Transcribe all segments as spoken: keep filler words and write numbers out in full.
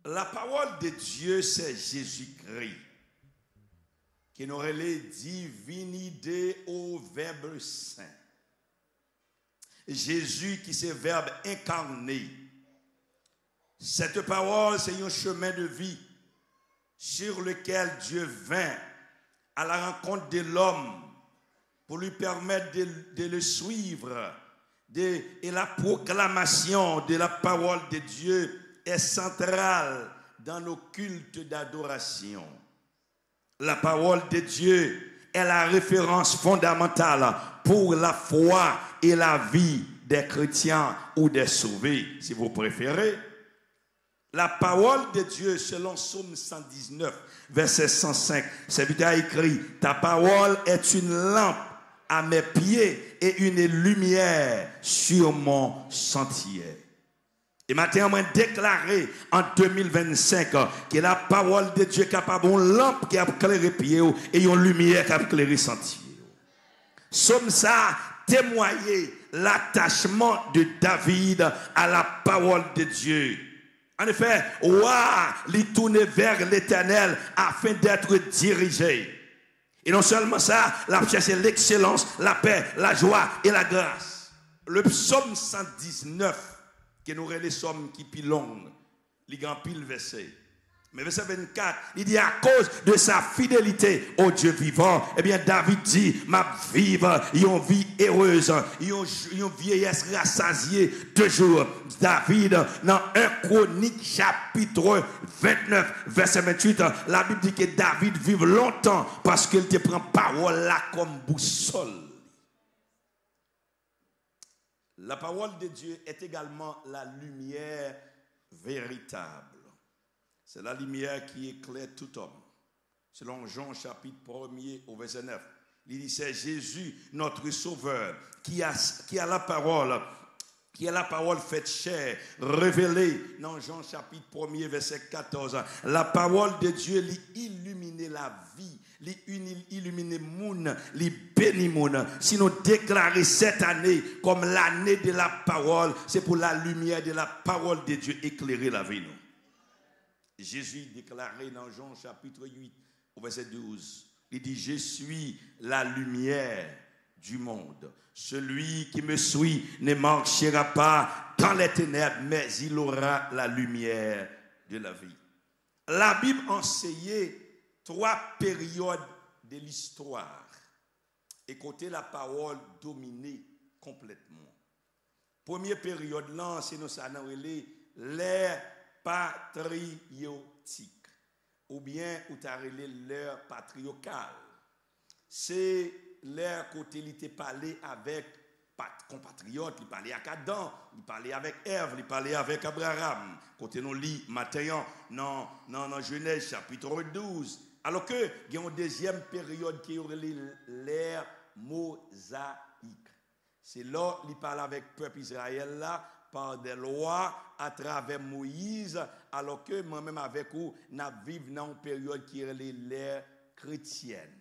La parole de Dieu, c'est Jésus-Christ, ke nou rele divinite o vèb sen. Jezi ki se vèb enkarne. Cette parole, c'est un chemin de vie sur lequel Dieu vint à la rencontre de l'homme pour lui permettre de, de le suivre. De, et la proclamation de la parole de Dieu est centrale dans nos cultes d'adoration. La parole de Dieu est la référence fondamentale pour la foi et la vie des chrétiens ou des sauvés, si vous préférez. La parole de Dieu, selon Psaume cent dix-neuf, verset cent cinq, serviteur a écrit, ta parole est une lampe à mes pieds et une lumière sur mon sentier. E maten an, mwen deklare an de mil vennsenk ke la parole de Dieu kapab yon lanp ki ap klere pye w e yon limyè k ap klere santye w. Sòm sa a temwaye latachman de David à la parole de Dieu. En effet, wa a, li tounen vè Letènèl afin d'être dirije. E non sèlman sa, l ap chèche lekselans, lapè, lajwa e lagras. Le psaume cent dix-neuf, ke nou rele sòm ki pi long, li gen anpil vèsè. Men vèsè vennkat, li di, à cause de sa fidélité au Dieu vivant, ebyen, David di, m ap viv yon vi erez, yon, yon vyeyès rasazye de jou. David, nan en Kronik chapit vennèf, vèsè venntuit, Labib di ke David viv lontan paske l te pran pawòl la kòm bousòl. La parole de Dieu est également la lumière véritable. C'est la lumière qui éclaire tout homme. Selon Jean chapitre premier au verset neuf, li di, c'est Jésus, notre Sauveur, qui a, qui a la parole, qui a la parole faite chair, révélée dans Jean chapitre premier verset quatorze. La parole de Dieu li ilimine lavi, li uni-, ilimine moun, li beni moun. Si nou deklare cette année comme l'année de la parole, c'est pour la lumière de la parole de Dieu éclairer la vie nou. Jezi deklare nan Jan chapit uit, o vèsè douz, li di, je suis la lumière du monde. Celui qui me suit ne marchera pas dans les ténèbres, mais il aura la lumière de la vie. Labib anseye twa peryòd de listwa e kote lapawòl domine konplètman. Premye peryòd lan, se nan sa nou rele lè patriyotik, oubyen ou ta rele lè patriyakal. Se lè kote li te pale avèk pat-, konpatriyòt, li pale ak Adan, li pale avèk Èv, li pale avèk Abraram, kote nou li maten an nan, nan, nan Jenèz chapit douz. Alòske gen yon dezyèm peryòd ke yo rele lè mozayik. Se lè li pale avèk pèp Izrayèl la, pa dè lwa, atravè Moyiz, alòske mwen menm avèk ou, n ap viv nan yon peryòd ki rele lè kretyèn.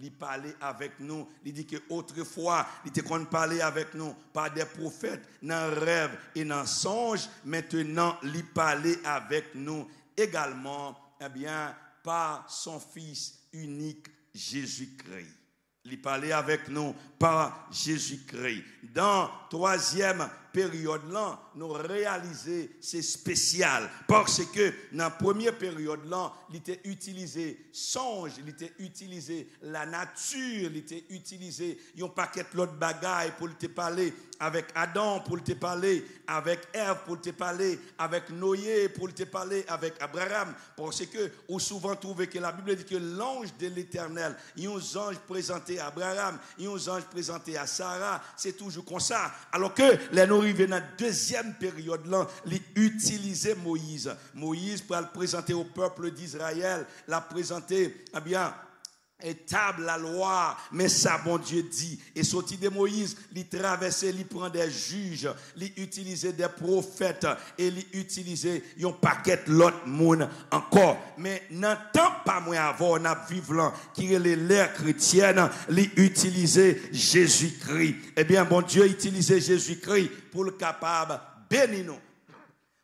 Li pale avèk nou, li di ke otrefwa, li te konn pale avèk nou pa dè pwofèt, nan rèv e nan sonj, mentenan li pale avèk nou egalman, ebyen, pa son Fis inik, Jezikri. Li pale avèk nou pa Jezikri. Dan twazyèm peryòd lan, nou reyalize se espesyal, paske nan premye peryòd lan, li te itilize sonj, li te itilize lanati, li te itilize yon pakèt lòt bagay pou l te pale avèk Adan, pou l te pale avèk Èv, pou l te pale avèk Noye, pou l te pale avèk Abraram. Paske ou souvan twouve ke Labib di ke l'ange de l'Éternel, yon zanj prezante Abraram, yon zanj prezante a Sara, se toujou konsa. Alòske lè nou rive nan dezyèm peryòd lan, li itilize Moyiz. Moyiz pral prezante au peuple d'Israël, l ap prezante, ebyen, e tab lalwa, men sa Bondye di. E soti de Moyiz, li travèse, li pran dè jij, li itilize dè pwofèt, e li itilize yon pakèt lòt moun ankò. Men nan tan pa mwen avè w n ap viv lan, ki rele lè kretyèn, li itilize Jezikri. Ebyen, Bondye itilize Jezikri pou l kapab beni nou.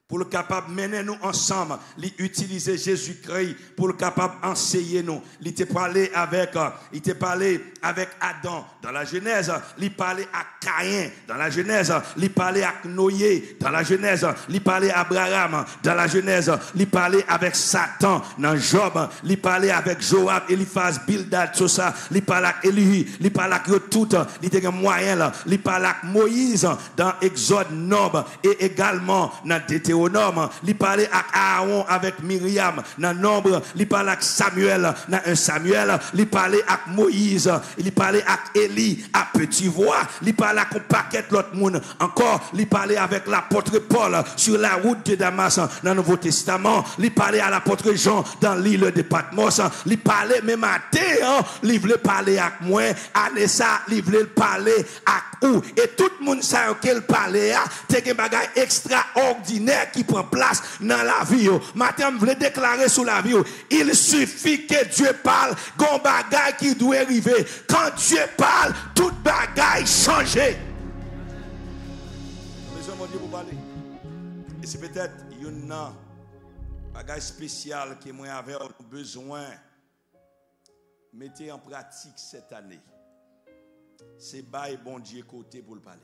Pou l kapab mennen nou ansanm, li itilize Jezikri pou l kapab anseye nou. Li te pale avèk, li te pale avèk Adan dans la Genèse, li pale ak Kayen dans la Genèse, li pale ak Noye dans la Genèse, li pale Abraram dans la Genèse, li pale avèk Satan nan Jòb, li pale avèk Joab, Elifaz, Bildad, Sosa, li pale ak Elihu, li pale ak yo tout, li te gen mwayen l, li pale ak Moyiz dans Egzòd, Nonb, e egalman nan Detewonòm. Li pale ak Aawon avèk Miryam nan Nonb, li pale ak Samyèl nan en Samyèl, li pale ak Moyiz, li pale ak Eli a peti vwa, li pale ak yon pakèt lòt moun ankò, li pale avèk lapòt Pòl sur la route de Damas nan Nouvo Testaman, li pale a lapòt Jan dans l'île de Patmos, li pale men maten an, li vle pale ak mwen, ane sa, li vle pale ak ou. E tout moun sa yo ke l pale a, te gen bagay ekstraòdinè ki pran plas nan lavi yo. Maten an, m vle deklare sou lavi w, il suffit que Dieu parle, gon bagay ki dwe rive. Quand Dieu parle, tout bagay chanje. Bezwen Bondye pou pale. E se petèt youn nan bagay espesyal ke mwen avè w nou bezwen mete an pratik sèt ane, se bay Bondye kote pou l pale.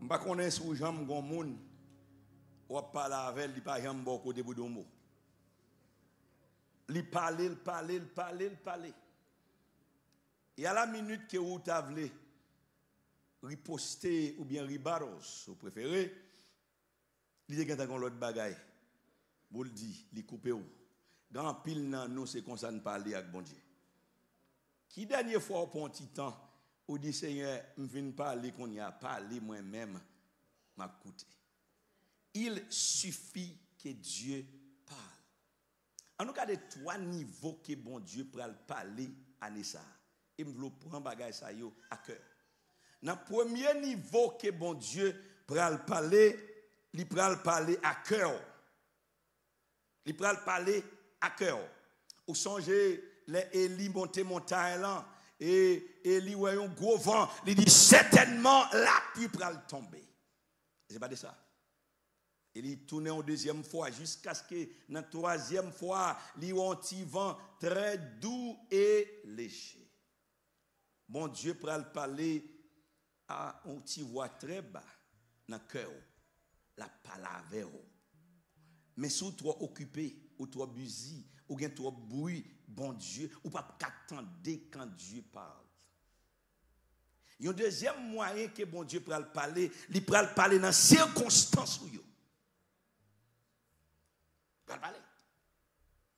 M pa konnen si w janm gon moun w ap pale avè l, li pa janm ba w kote pou di yon mo. Li pale, l pale, l pale, l pale. E a la minit ke ou ta vle riposte oubyen rebuttal, si w prefere, li te gentan gen yon lòt bagay pou l di, li koupe w. Gen anpil nan nou, se konsa n pale ak Bondye. Ki dènye fwa w pran yon ti tan, ou di, Senyè, m fin pale kounye a, pale mwen menm, m ap koute. Il suffit que Dieu parle. Ann nou gade twa nivo ke Bondye pral pale ane sa a. E m vle w pran bagay sa yo a kè. Nan premye nivo ke Bondye pral pale, li pral pale a kè w. Li pral pale a kè w. Ou sonje lè Eli monte montay lan, e Eli wè yon gwo van, li di, sètènman, lapli pral tonbe. E se pa de sa. E li tounen yon dezyèm fwa, jiskaske nan twazyèm fwa, li wè yon ti van trè dou e leje. Bondye pral pale a yon ti vwa trè ba nan kè w. L ap pale avè w. Men si w twò okipe, ou twò bizi, ou gen twòp bri, Bondye, ou p ap ka tande quand Dieu parle. Yon dezyèm mwayen ke Bondye pral pale, li pral pale nan sikonstans ou yo. Pral pale.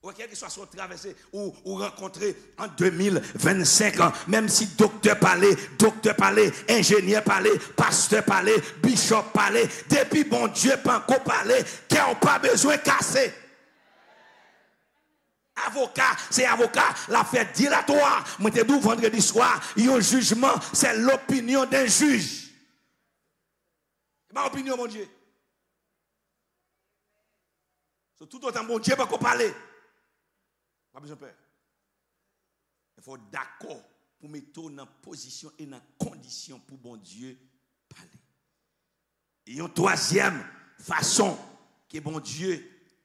Ou wè, kèlkeswa sa w travèse, ou, ou rankontre an de mil vennsenk an, menm si doktè pale, doktè pale, enjenyè pale, pastè pale, bishop pale, depi Bondye panko pale, kè w pa bezwen kase. Avoka, se avoka, l ap fè dilatwa. Mwen te di w vandredi swa, yon jijman, se lopinyon de jij. E pa opinyon Bondye. So, toutotan Bondye poko pale, pa bezwen pè. Men fò w dakò pou mete w nan pozisyon e nan kondisyon pou Bondye pale. E yon twazyèm fason ke Bondye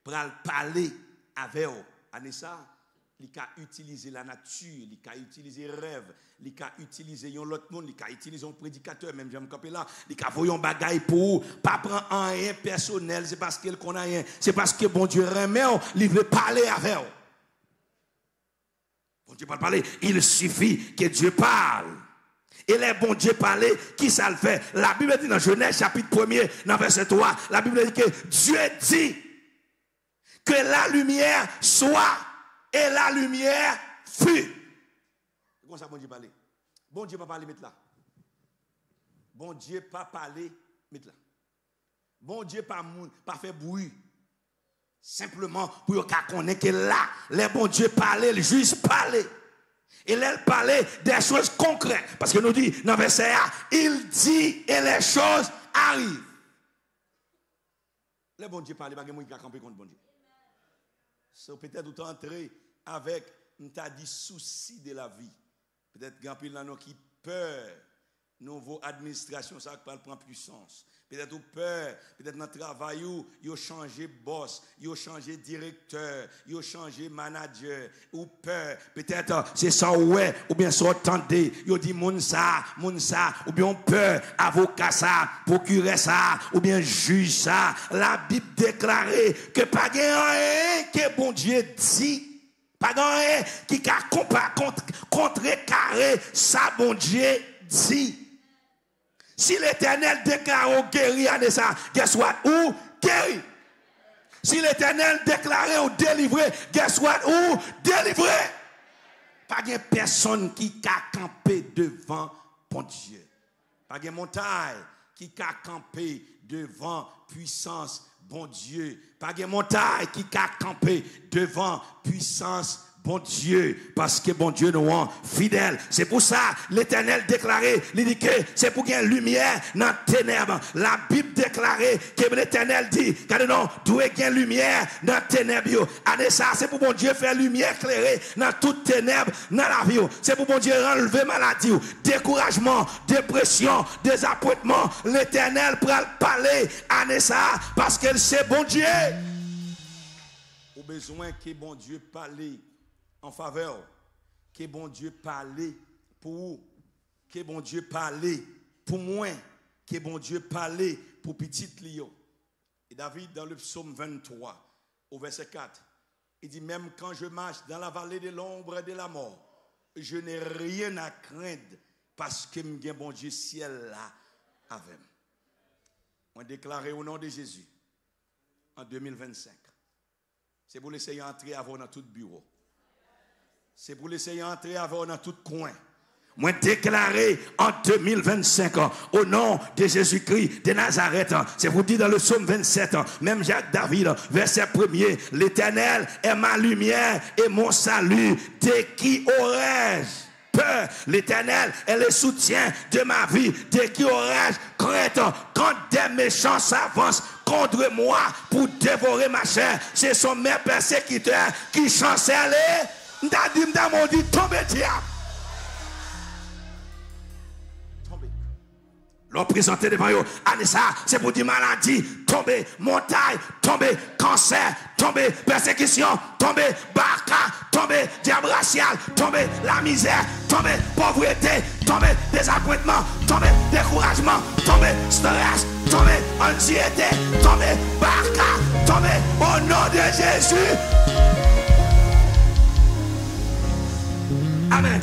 pral pale avè w ane sa a, li ka itilize lanati, li ka itilize rèv, li ka itilize yon lòt moun, li ka itilize yon predikatè, menm jan m kanpe la, li ka voye yon bagay pou ou. Pa pran anyen pèsonèl, se paske l konn anyen, se paske Bondye renmen w, li vle pale avè w. Bondye pral pale, il suffit que Dieu parle. E lè Bondye pale, kisa l fè? Labib di nan Jenèz chapit premye, nan vèsè twa, Labib di ke Dieu dit que la lumière soit, et la lumière fut. Se konsa Bondye pale. Bondye pa pale met la. Bondye pa pale met la. Bondye pa moun, pa fè bri. Senpleman pou yo ka konnen ke la, lè Bondye pale, l jis pale. E lè l pale, des choses concrètes. Paske nou di nan vèsè a, il dit et les choses arrivent. Lè Bondye pale, pa gen moun ki ka kanpe kont Bondye. So, petèt ou ta antre avèk, m ta di, sousi de la vie. Petèt gen anpil nan nou ki pè Nouvo administrasyon sa k pral pran pwisans. Petèt ou pè, petèt nan travay ou, yo chanje bòs, yo chanje direktè, yo chanje manadjè. Ou pè, petèt, se sa w wè, oubyen sa w tande, yo di moun sa, moun sa, oubyen w pè, avoka sa, pwokirè sa, oubyen jij sa. Labib deklare ke pa gen anyen ke Bondye di, pa gen anyen ki ka konpa-, kont-, kontrekare sa Bondye di. Si Letènèl deklare w geri ane sa, guess what? Ou geri. Si Letènèl deklare w delivre, guess what? Ou delivre. Pa gen pèsonn ki ka kanpe devan Bondye. Pa gen montay ki ka kanpe devan pwisans Bondye. Pa gen montay ki ka kanpe devan pwisans Bondye, paske Bondye nou an fidèl. Se pou sa, Letènèl deklare, li di ke se pou gen limyè nan tenèb. Labib deklare ke Letènèl di, gade non, dwe gen limyè nan tenèb yo. Ane sa, se pou Bondye fè limyè klere nan tout tenèb nan lavi w. Se pou Bondye anlve maladi w, dekourajman, depresyon, dezapwentman. Letènèl pral pale ane sa a, paske l se Bondye. Ou bezwen ke Bondye pale an favè w. Ke Bondye pale pou ou. Ke Bondye pale pou mwen. Ke Bondye pale pou pitit li yo. Et David, dans le psaume vingt-trois, au verset quatre, il dit, même quand je marche dans la vallée de l'ombre de la mort, je n'ai rien à craindre, paske m gen Bondye syèl la avè m. Mwen deklare au nom de Jésus, en deux mille vingt-cinq, se pou Lesenyè antre avè w nan tout biwo. Se pou Lesenyè antre avè w nan tout kwen. Mwen deklare an de mil vennsenk, o non de Jezikri de Nazarèt, se pou di dans le psaume vingt-sept, menm jan ak David, vèsè premye, L'Éternel est ma lumière et mon salut, de qui aurais-je peur? L'Éternel est le soutien de ma vie, de qui aurais-je crainte? Quand des méchants s'avancent contre moi pour dévorer ma chair, ce sont mes persécuteurs qui chancellent. M ta di, m ta modi, tonbe dyab. Tonbe. Lè w prezante devan yo, ane sa, se pou di maladi, tonbe, montay, tonbe, kansè, tonbe, pèsekisyon, tonbe, baka, tonbe, dyab rasyal, tonbe, lamizè, tonbe, povrete, tonbe, dezapwentman, tonbe, dekourajman, tonbe, strès, tonbe, anksiyete, tonbe, baka, tonbe, o non de Jezi. Amèn.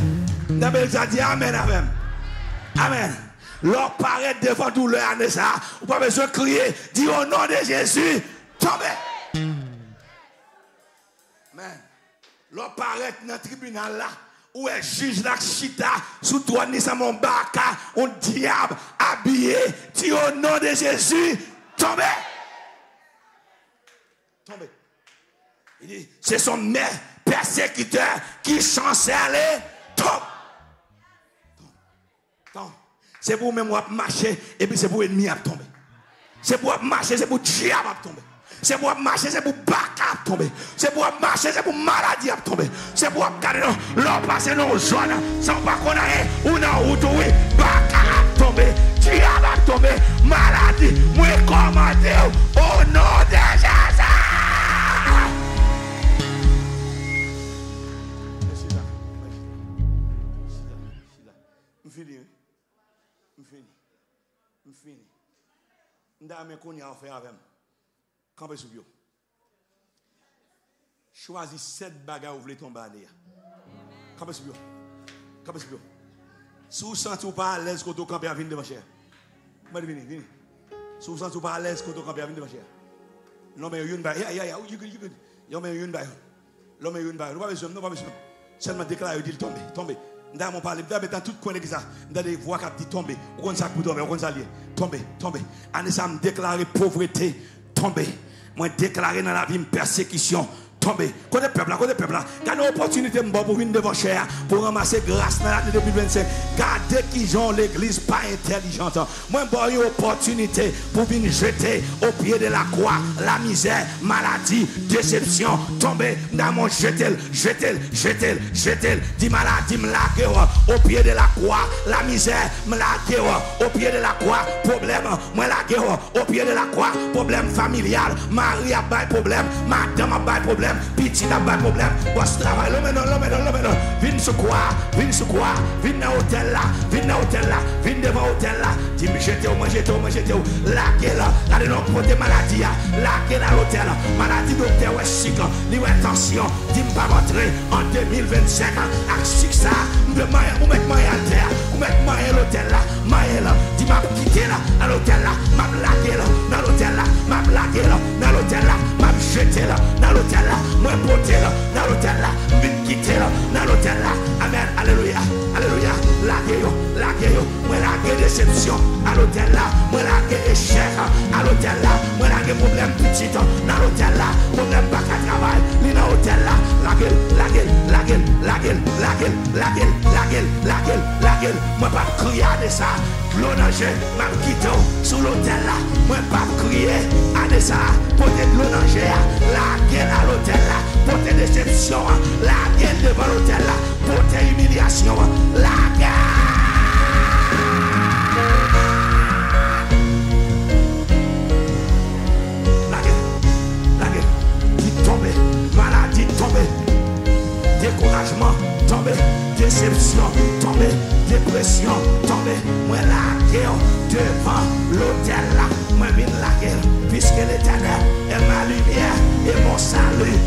Nan bèl sa di amèn avè m. Amèn. Lè w parèt devan doulè ane sa, ou pa bezwen kriye. Di, o non de Jezi, tonbe. Amèn. Lè w parèt nan tribinal la, ou wè jij la k chita sou twòn li sanble yon baka, yon dyab abiye. Di, o non de Jezi, tonbe. Tonbe. Li di, ce sont mes persécuteurs qui chancellent. Tonbe. Tonbe. Se pou ou menm w ap mache, epi se pou ènmi ap tonbe. Se pou w ap mache, se pou dyab ap tonbe. Se pou w ap mache, se pou baka ap tonbe. Se pou w ap mache, se pou maladi ap tonbe. Se pou w ap gade nan, lè w pase nan yon zòn, san w pa konn anyen, ou nan wout ou wi, baka ap tonbe, dyab ap tonbe, maladi, mwen kòmande w, o non de Jezi! Chita, chita, chita, chita. M fini wi. M fini. M fini. M ta renmen kounye a w fè avè m. Kanpe sou pye w. Chwazi sèt bagay ou vle tonbe ane a. Kanpe sou pye w. Kanpe sou pye w. Si w santi w pa alèz kote w kanpe a, vin devan chè a. Mwen di vini, vini. Si w santi w pa alèz kote w kanpe a, vin devan chè a. Lonmen yo youn bay. Ya, ya, ya, you good, you good. Lonmen yo youn bay. Lonmen youn bay. Nou pa bezwen m, nou pa bezwen m. Sèlman deklare, di l tonbe, tonbe. M ta renmen w pale, m ta renmen nan tout kwen legliz la. M tande vwa k ap di tonbe. Ou konn sa k pou tonbe, ou konn sa l ye. Tonbe, tonbe. Ane sa, m deklare povrete tonbe. Mwen deklare nan lavi m pèsekisyon tonbe. Kote pèp la? Kote pèp la? Gade yon opòtinite m ba w pou w vin devan chè a, pou w ranmase gras nan lane de mil vennsenk. Gade kijan yon legliz pa entèlijan. Mwen ba w yon opòtinite pou w vin jete o pye de la kwa, lamizè, maladi, desepsyon, tonbe. M ta mwen jete l, jete l, jete l, jete l. Di maladi, m lage w o pye de la kwa, lamizè, m lage w o pye de la kwa, pwoblèm, mwen lage w o pye de la kwa, pwoblèm familyal, mari ap bay pwoblèm, madanm ap bay pwoblèm, pitit ap bay pwoblèm, bòs travay, lonmen non, lonmen non, lonmen non, vin sou kwa, vin sou kwa, vin nan otèl la, vin nan otèl la, vin devan otèl la, di m jete w, mwen jete w, mwen jete w, lage l, gade non kote maladi a, lage l al otèl, maladi doktè wè sik, li wè tansyon, di m p ap antre an de mil vennsenk ak sik sa, m dwe manyen, ou mèt manyen atè a, ou mèt manyen lotèl la, manyen l, di m ap kite l nan lotèl la, m ap lage l nan lotèl la, m ap lage l nan lotèl la, m ap jete l nan lotèl la, mwen pote l nan lotèl la, m vin kite l nan lotèl la. Amèn, alelouya, alelouya, lage yo, lage yo. Mwen lage desepsyon a lotèl la. Mwen lage echèk a lotèl la. Mwen lage pwoblèm pitit nan lotèl la. Pwoblèm pa ka travay, li nan otèl la. Lage l, lage l, lage l, lage l, lage l, lage l, lage l, lage l, lage l. Mwen p ap kriye ane sa a. Dlo nan je, m ap kite w sou lotèl la. Mwen p ap kriye ane sa a. Pote dlo nan je a. Lage l a lotèl la. Pote desepsyon an. Lage l devan lotèl la. Pote imilyasyon an, lage! Lage, lage, di tonbe, maladi tonbe, dekourajman tonbe, desepsyon tonbe, depresyon tonbe. Mwen lage w devan lotèl la, mwen vin lage l, puisque l'Éternel est ma lumière et mon salut.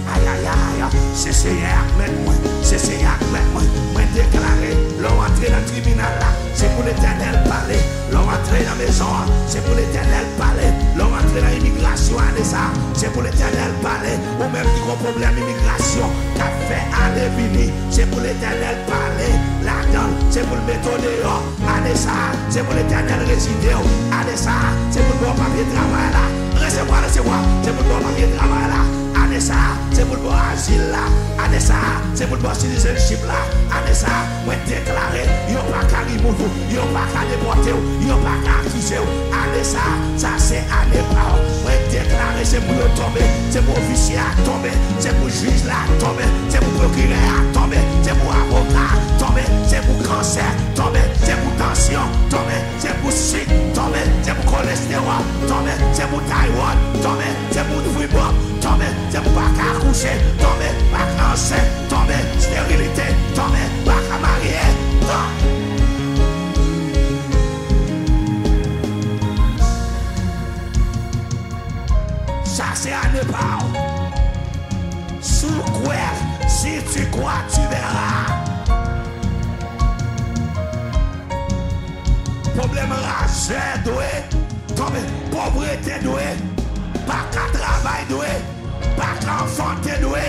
Ayayay, se Seyè a k mèt mwen, se Seyè a k mèt mwen. Mwen deklare, lè w antre nan tribinal la, se pou Letènèl pale. Lè w antre nan mezon an, se pou Letènèl pale. Lè w antre nan imigrasyon ane sa a, se pou Letènèl pale. Ou menm ki gon pwoblèm imigrasyon k ap fè ale vini, se pou Letènèl pale ladan l, se pou l mete w deyò. Ane sa a, se pou Letènèl rezide w. Ane sa a, se pou l ba w papye travay la. Resevwa, resevwa. Se pou l ba w papye travay la. Ane sa a, se pou l ba w azil la. Ane sa a, se pou l ba w citizenship la. Ane sa a, mwen deklare, yo pa ka remove ou, yo pa ka depòte w, yo pa ka akize w. Ane sa a, sa se ane pa w. Mwen deklare, se pou yo tonbe, se pou ofisye a tonbe, se pou jij la tonbe, se pou pwokirè a tonbe, se pou avoka a tonbe, se pou kansè tonbe, se pou tansyon tonbe, se pou sik tonbe, se pou kolestewòl tonbe, se pou taywòn tonbe, se pou fibwòm tonbe, se pou pa ka akouche tonbe, pa ka ansent tonbe, sterilite tonbe, pa ka marye tonbe. Sa se ane pa w. Si w kwè, si tu crois, tu verras. Pwoblèm razè dwe tonbe, povrete dwe, pa ka travay dwe, pa ka anfante dwe,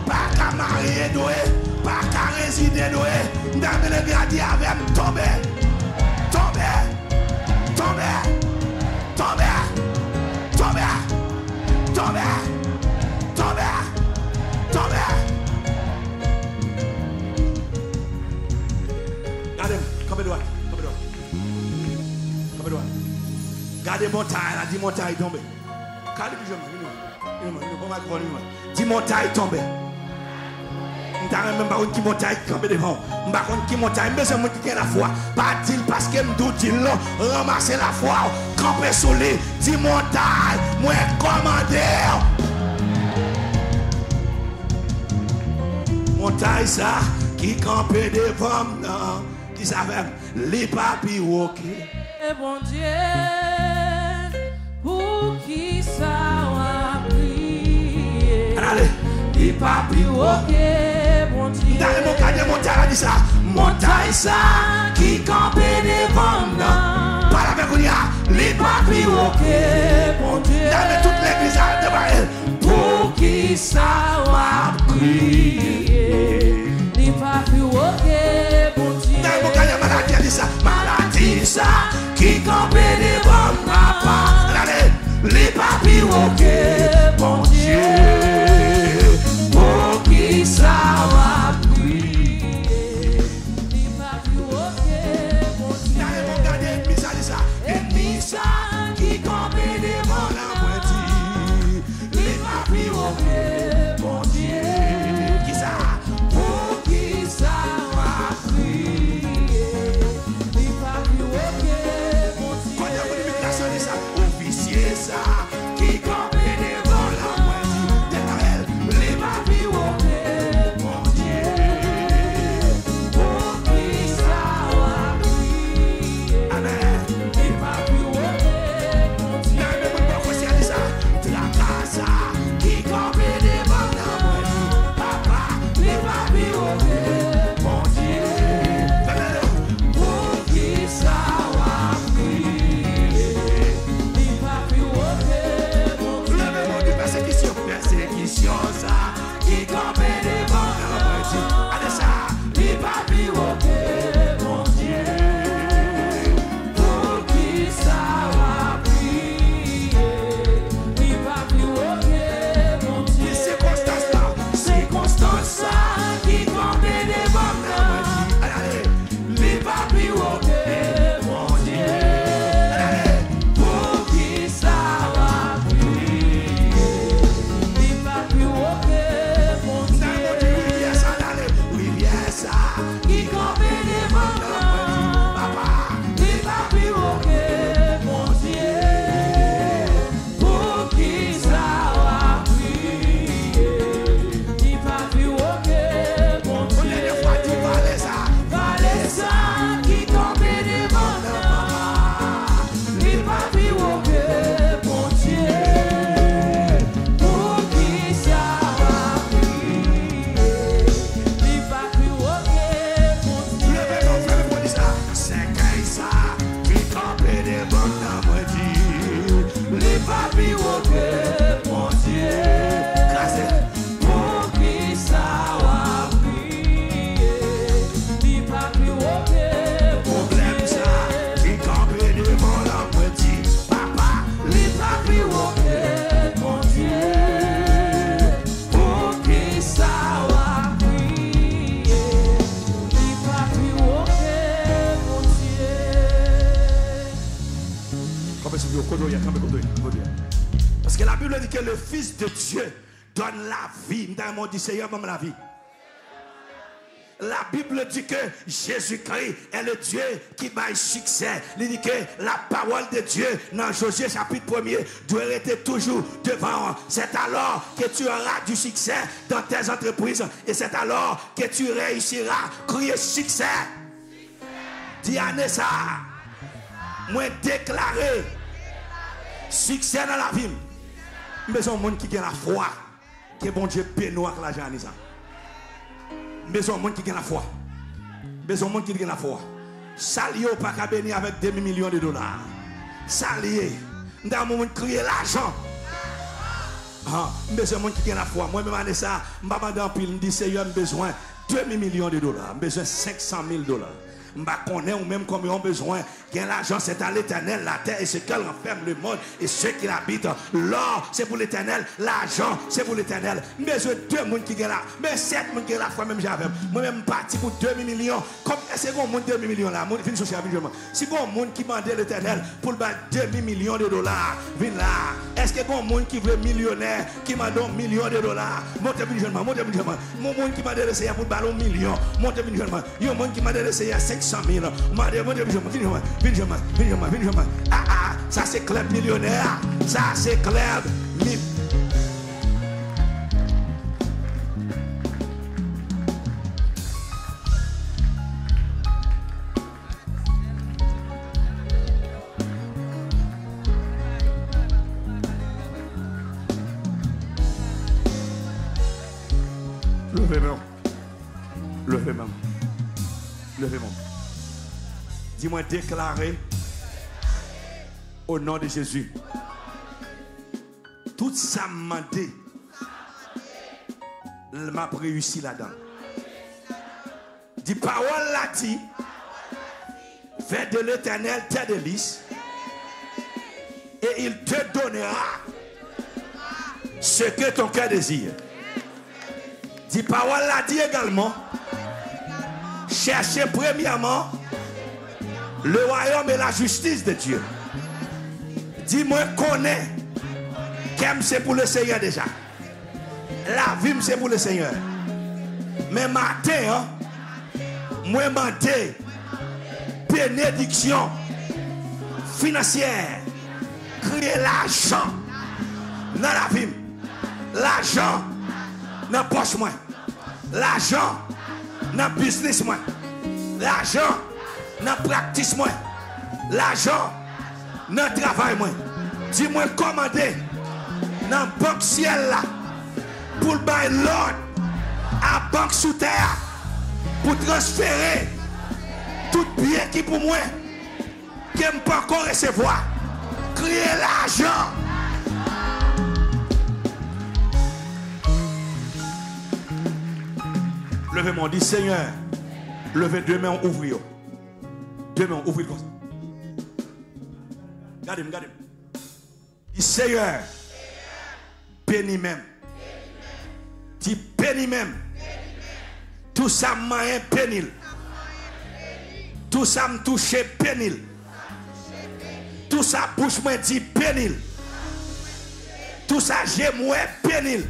pa ka marye dwe, pa ka rezide dwe. M ta renmen legliz la di avè m, tonbe, tonbe, tonbe, tonbe, tonbe, tonbe, tonbe, tonbe. Gade m, kanpe dwat, kanpe dwat. Kanpe dwat. Gade montay la, di montay tonbe. Kalib, vin jwenn mwen, vin jwenn mwen. Vin jwenn mwen, vin jwenn mwen, pran mikrofòn, vin jwenn mwen. Di montay tonbe. M ta renmen, m pa konn ki montay ki kanpe devan w. M pa konn ki montay, m bezwen moun ki gen lafwa. Pa di l paske m di w di l non. Ranmase lafwa w, kanpe sou li. Di montay, mwen kòmande w. Montay sa ki kanpe devan m nan, di sa avè m. Li pa pi wo ke Bondye, poukisa w ap kriye? Ann ale. Li pa pi wo ke Bondye. M ta renmen w gade montay la, di sa. Montay sa ki kanpe devan m nan. Pale avè l kounye a. Li pa pi wo ke Bondye. M ta renmen tout legliz la devan l. Poukisa w ap kriye? Li pa pi wo ke Bondye. Nan mwen gade maladi a, di sa. Maladi sa ki kanpe devan m, papa. Gade, li pa pi wo ke Bondye. Et la Bible dit que le Fils de Dieu donne la vie. M ta renmen w di, Seyè, ban m lavi. La Bible dit que Jésus-Christ est le Dieu ki bay siksè. Li di ke la pawòl de Dye nan Jozye chapit premye dwe rete toujou devan w. C'est alors que tu auras du succès dans tes entreprises et c'est alors que tu réussiras. Kriye siksè. Di, ane sa a, mwen deklare siksè nan lavi m. M bezwen yon moun ki gen lafwa. Ke Bondye beni w ak lajan ane sa. M bezwen yon moun ki gen lafwa. M bezwen yon moun ki gen lafwa. Sa l ye, ou pa ka beni avèk demi milyon de dola. Sa l ye. M ta renmen yon moun kriye lajan. Ah, m bezwen moun ki gen lafwa. Mwen menm ane sa, m pa mande anpil. M di, Seyè, m bezwen demi milyon de dola. M bezwen senk san mil dola. M pa konnen ou menm konbyen w bezwen. Gen lajan, c'est à l'Éternel la terre et ce qu'elle renferme, le monde et ceux qui l'habitent. L'or, c'est pour l'Éternel. Lajan, se pou Letènèl. M bezwen de moun ki gen la. Men sèt moun ki gen lafwa menm jan avè m. Mwen menm, m pati pou demi milyon. Kòm, èske gon moun demi milyon la? Moun, vin sou chè a, vin jwenn mwen. Si gon moun ki mande Letènèl pou l ba l demi milyon de dola, vin la. Èske gon moun ki vle milyonè, ki mande yon milyon de dola? Monte, vin jwenn mwen, monte, vin jwenn mwen. Yon moun ki mande Lesenyè pou l ba l yon milyon, monte vin jwenn mwen. Yon moun ki mande Lesenyè senk san mil, mande, monte vin jwenn mwen, vin jwenn mwen, vin jwenn mwen, vin jwenn mwen, vin jwenn mwen. Ah, ah, sa se klèb milyonè a. Sa se klèb mi- Leve men w. Leve men w. Leve men w. Di mwen, deklare, o non de Jezi, tout sa m mande, m ap reyisi ladan l. Di, pawòl la di, fais de l'Éternel tes délices, et il te donnera ce que ton cœur désire. Di, pawòl la di egalman, cherchez premièrement le royaume et la justice de Dieu. Di, mwen konnen kè m se pou Lesenyè deja. Lavi m se pou Lesenyè. Men maten an, mwen mande benediksyon finansyè. Kriye lajan nan lavi m. Lajan nan pòch mwen. Lajan nan biznis mwen. Lajan nan praktis mwen. Lajan nan travay mwen. Di, mwen kòmande nan bank syèl la pou l bay lòd a bank sou tè a pou transfere tout byen ki pou mwen ke m poko resevwa. Kriye lajan. Leve men w, di, Senyè, leve de men w, ouvri yo. De men w, ouvri l konsa. Gade m, gade m. Di, Senyè, beni men m. Di, beni men m. Tou sa m manyen, beni l. Tou sa m touche, beni l. Tou sa bouch mwen di, beni l. Tou sa je m wè, beni l.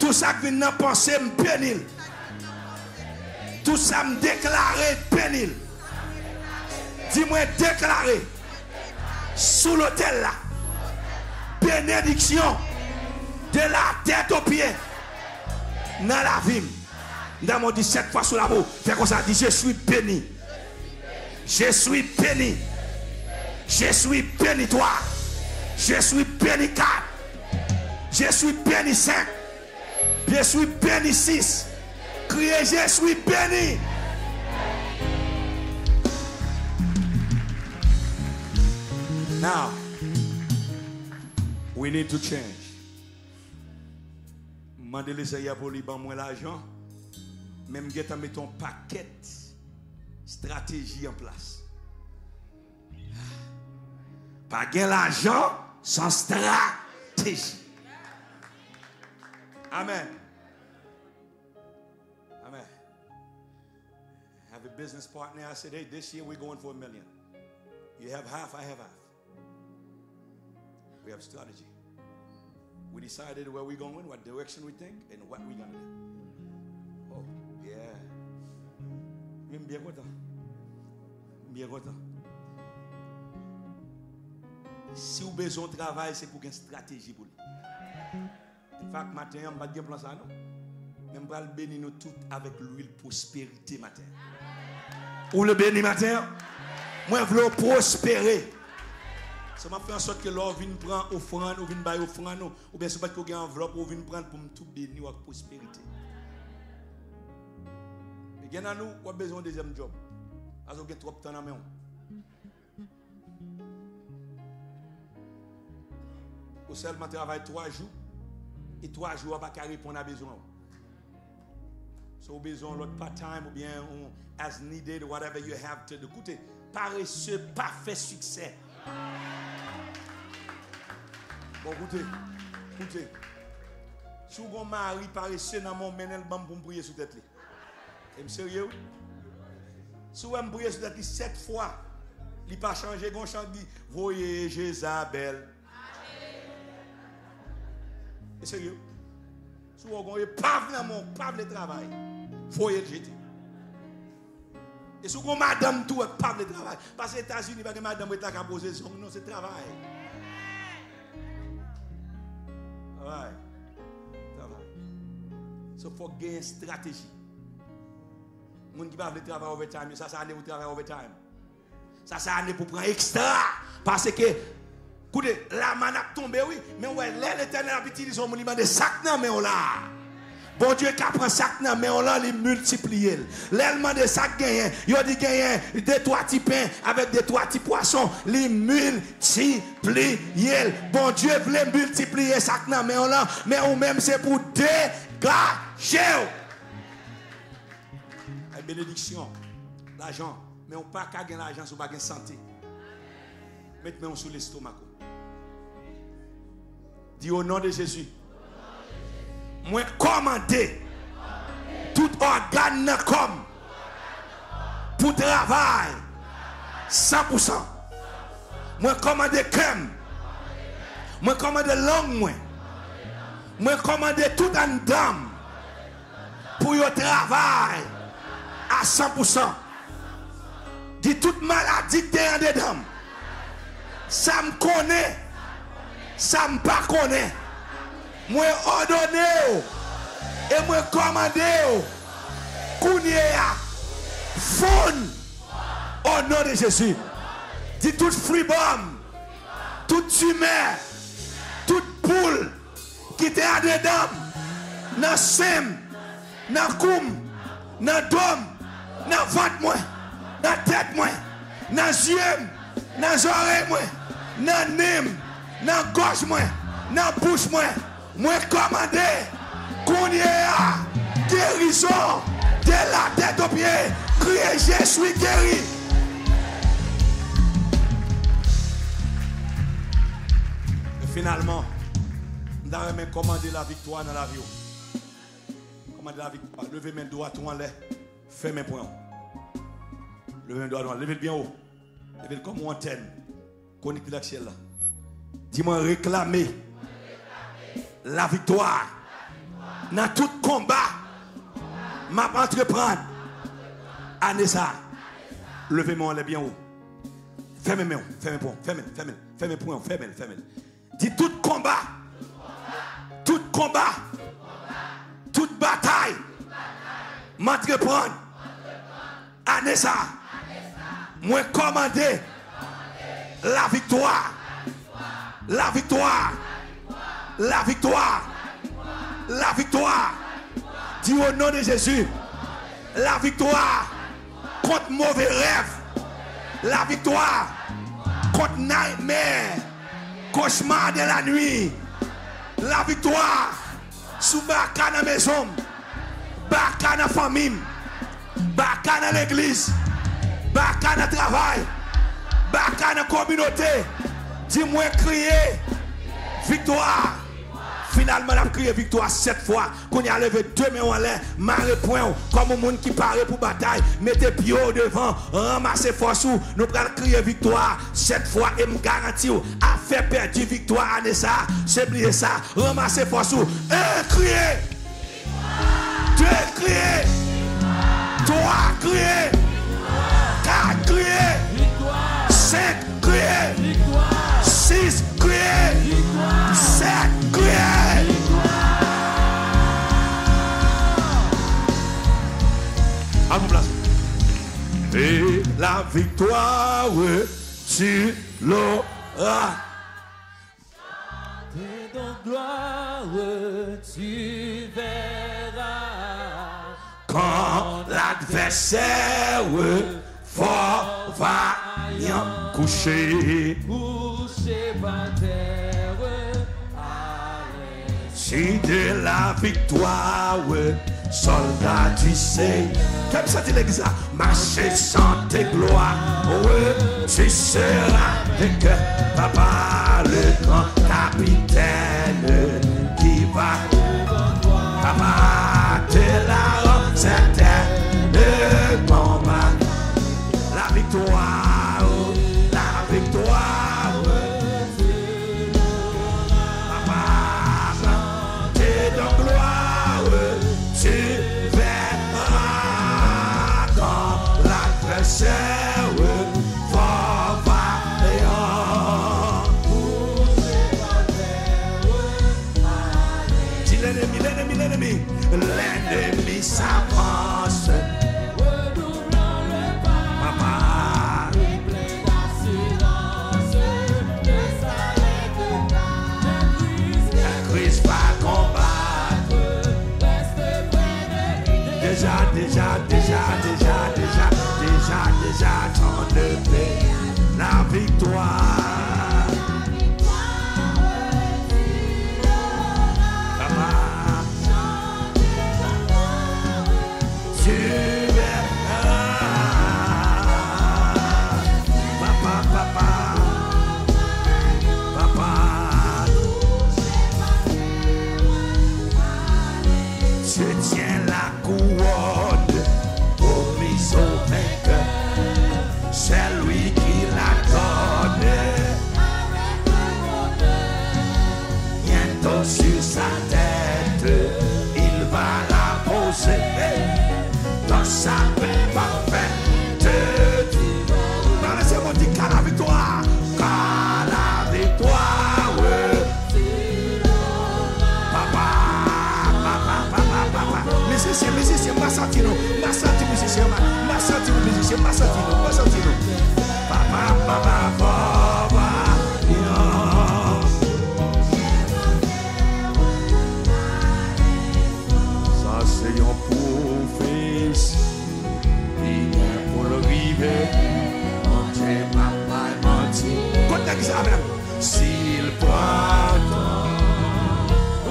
Tou sa k vin nan panse m, beni l. Tou sa m deklare, beni l. Di mwen, deklare sou lotèl la, benediksyon de la tèt o pye nan lavi m. N a mwen di sèt fwa sou la bouk. Fè konsa, di, je suis béni. Je suis béni. Je suis béni trois. Je suis béni quatre. Je suis béni cinq. Je suis béni six. Kriye, je suis béni. Now, we need to change. M mande Lesenyè pou li ban mwen lajan, men m gentan mete yon pakèt estrateji an plas. Pa gen lajan san estrateji. Amen. Amen. I have a business partner. I said, hey, this year we're going for a million. You have half, I have half. We have strategy. We decided where we going, what direction we think, and what we gonna do. Oh, yeah. Men m byen kontan. M byen kontan. Si w bezwen yon travay, se pou gen estrateji pou li. In fact, maten an, m pa t gen plan sa, non. Men m pral beni nou tout avèk lwil pwosperite maten an. Ou vle beni maten an? Mwen vle w pwospere. So, m ap fè an sòt ke lè w vin pran ofrann, ou vin bay ofrann ou, oubyen si w pa t ko gen anvlòp, ou vin pran l pou m tou beni w ak pwosperite. E gen nan nou, w ap bezwen yon dezyèm djòb. Paske w gen twòp tan nan men w. Ou sèlman travay twa jou, e twa jou a pa ka reponn a bezwen w. So, ou bezwen yon lòt part-time oubyen yon as needed, whatever you have to do. Koute, parese pa fè siksè. Bon, koute, koute. Si w gon mari parese nan men w, mennen l ban m pou m priye sou tèt li. E m serye, wi. Si w wè m priye sou tèt li sèt fwa, li pa chanje, gon chan k di, voye Jezabèl. E serye, wi. Si w wè w gon epav nan men w k pa vle travay, voye l jete. E si w gon madanm tou wè k pa vle travay, paske Etazini pa gen madanm ret la ka poze zong, non, se travay. Travay. Travay. So, fòk gen estrateji. Moun ki pa vle travay overtime yo, sa se ane pou travay overtime. Sa se ane pou pran ekstra. Paske, koute, lamann ap tonbe, wi. Men w wè, lè Letènèl ap itilize yon moun, li mande sa k nan men w la. Bondye ka pran sa k nan men w lan, li miltipliye l. Lè l mande sa k genyen, yo di genyen de twa ti pen avèk de twa ti pwason, li miltipliye l. Bondye vle miltipliye sa k nan men w lan, men ou menm se pou degaje w. Ay, benediksyon, lajan, men ou pa ka gen lajan si ou pa gen sante. Met men w sou lestomak ou. Di, o non de Jezi, mwen kòmande tout ògàn nan kò m pou travay san pou san. Mwen kòmande kè m. Mwen kòmande lang mwen. Mwen kòmande tout anndan m pou yo travay a san pou san. Di tout maladi k te andedan m, sa m konnen, sa m pa konnen, mwen òdone yo e mwen kòmande yo kounye a fonn o non de Jezi. Di tout fribòm, tout timè, tout boul ki te andedan m, nan sen m, nan kou m, nan do m, nan vant mwen, nan tèt mwen, nan zye m, nan zòrèy mwen, nan nen m, nan gòj mwen, nan bouch mwen. Mwen kòmande kounye a gerizon de la tèt o pye. Kriye, je suis guéri. E finalman, m ta renmen kòmande laviktwa nan lavi w. Kòmande laviktwa. Leve men dwat ou anlè. Fèmen pwen w. Leve men dwat ou anlè. Leve l byen wo. Leve l kòm yon antèn. Konekte l ak syèl la. Di, mwen reklame laviktwa nan tout konba m ap antreprann ane sa a. Leve men w anlè byen wo. Fèmen men w. Fèmen pwen w. Fèmen l. Fèmen l. Fèmen pwen w. Fèmen l. Fèmen l. Di, tout konba, tout konba, tout batay m antreprann ane sa a, mwen kòmande laviktwa, laviktwa, laviktwa, laviktwa. Di, o non de Jezi, laviktwa kont move rèv, laviktwa kont nightmare, cauchemar de la nuit, laviktwa sou baka nan mezon m, baka nan fanmi m, baka nan legliz, baka nan travay, baka nan kominote. Di, mwen kriye viktwa, Finalman, n ap kriye viktwa sèt fwa. Kounye a, leve de men w anlè, mare pwen w kòm yon moun ki pare pou batay. Mete pye w devan, ranmase fòs ou. Nou pral kriye viktwa sèt fwa e m garanti w, afè pèdi viktwa ane sa a, se bliye sa. Ranmase fòs ou. En, kriye! De, kriye! Twa, kriye! Kat, kriye! Senk, kriye! Sis, kriye! Sèt, kriye! Al pou plas ou. Et la victoire, tu l'auras. Et donc gloire, tu verras. Quand l'adversaire fort vaillant couché, couché par terre, si de la victoire, soldat du Seigneur. Fè m santi legliz la. Marcher, chanter gloire, tu seras vainqueur. Papa, le grand capitaine qui va, papa, te la rend certaine. Combat, la victoire, la victoire. Papa, te donne gloire, tu verras quand l'adversaire fort vaillant. Di l'ennemi, l'ennemi, l'ennemi. L'ennemi s'avance. Papa. Kris va konbat. Deja, deja, deja, deja, deja, deja, deja, tan de pe. La viktwa. Papa. Tu verras. Papa, papa, papa. Je tiens la couronne promise au vainqueur. C'est lui qui la donne. Bientôt sur sa tête, il va la poser. Dans sa main parfaite, tu vas. Nan lese mwen di, ka la viktwa, ka la viktwa, wi. Papa, papa, papa, papa. Mizisyen, mizisyen, m pa santi nou. M pa santi mizisyen, m pa santi nou, mizisyen, m pa santi nou, m pa santi nou. Papa, papa, papa, yo. Sa se yon pwofesi ki gen pou l rive. Bondye p ap bay manti. Kot nèg sa menm? Si l pran tan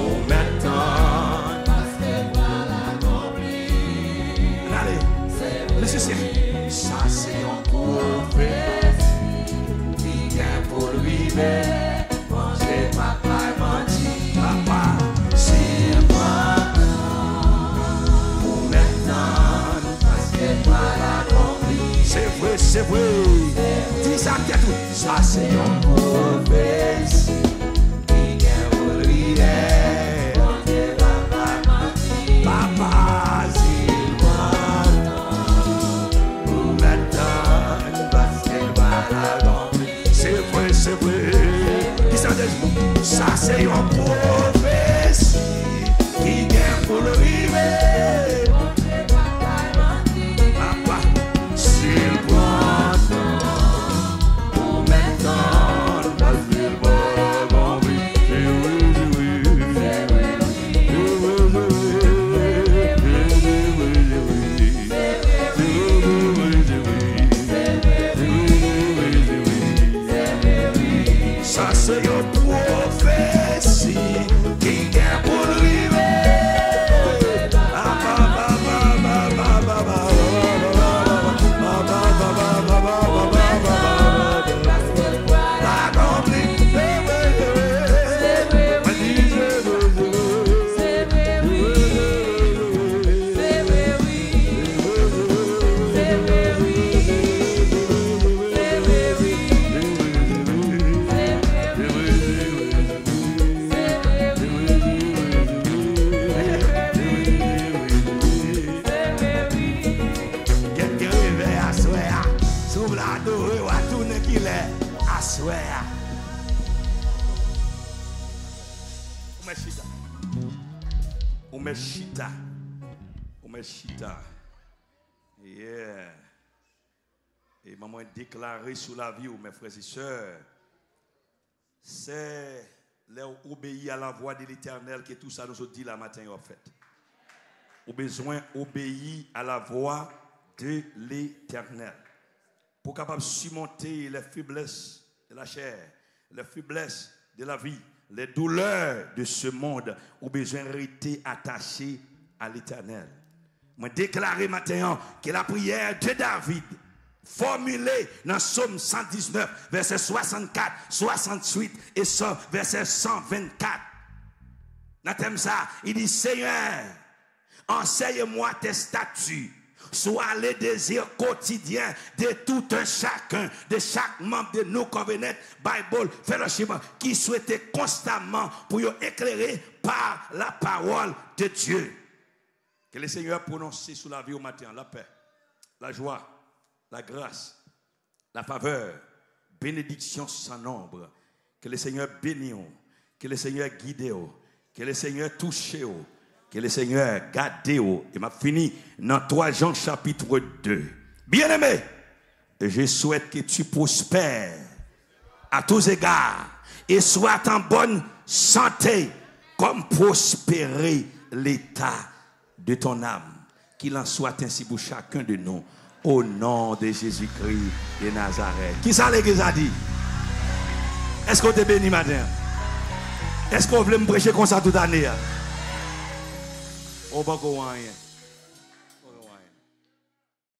ou mèt tann, paske l pral akonpli. N ale. Mizisyen. Sa se yon pwofesi ki gen pou l rive. Bondye p ap bay manti. Papa, si l pran tan ou mèt tann, paske l pral akonpli. Se vre, se vre. Di sa ak tèt ou. Sa se yon pwofesi ki gen pou l rive. Bondye p ap bay manti. Papa, si l pran tan ou mèt tann, paske l pral akonpli. Se vre, se vre. Kisa de sa se yon pwofesi ki gen pou l rive. Papa, si l pran tan ou mèt tann, paske l pral akonpli. Se vre, se vre. Sa se yon pwofesi. Ou mèt chita. Ou mèt chita. Ou mèt chita. Yeah. E manman deklare sou lavi w, mes frères et sœurs, c'est lè w obeyi a la vwa de Letènèl ke tou sa nou sot di la maten yo ap fèt. Ou bezwen obeyi a la vwa de Letènèl. Pou w kapab simonte les faiblesses de la chair, les faiblesses de la vie, les douleurs de ce monde, ou bezwen rete atache a Letènèl. Mwen deklare maten an ke lapriyè de David, fòmile nan Sòm san diznèf, vèsè swasannkat, swasannwit e Sòm vèsè san vennkat. Nan tèm sa, il dit, Seigneur, enseigne-moi tes statuts. Sois le désir quotidien de tout un chacun, de chaque membre de New Covenant Bible Fellowship, ki swete konstamman pou yo eklere pa la parole de Dieu. Ke le Senyè pwononse sou lavi w maten an lapè, lajwa, lagras, la favè, benediksyon san nonb. Ke le Senyè beni w. Ke le Senyè gide w. Ke le Senyè touche w. Ke le Senyè gade w. E m ap fini nan twa Jan chapit de. Bien-aimé, je souhaite que tu prospères à tous égards et sois en bonne santé comme prospère l'état de ton âme. Qu'il en soit ainsi pour chacun de nous. Au nom de Jésus-Christ de Nazareth. Kisa legliz la di? Èske w te beni maten an? Èske w vle m preche konsa tout ane a? Ou poko wè anyen.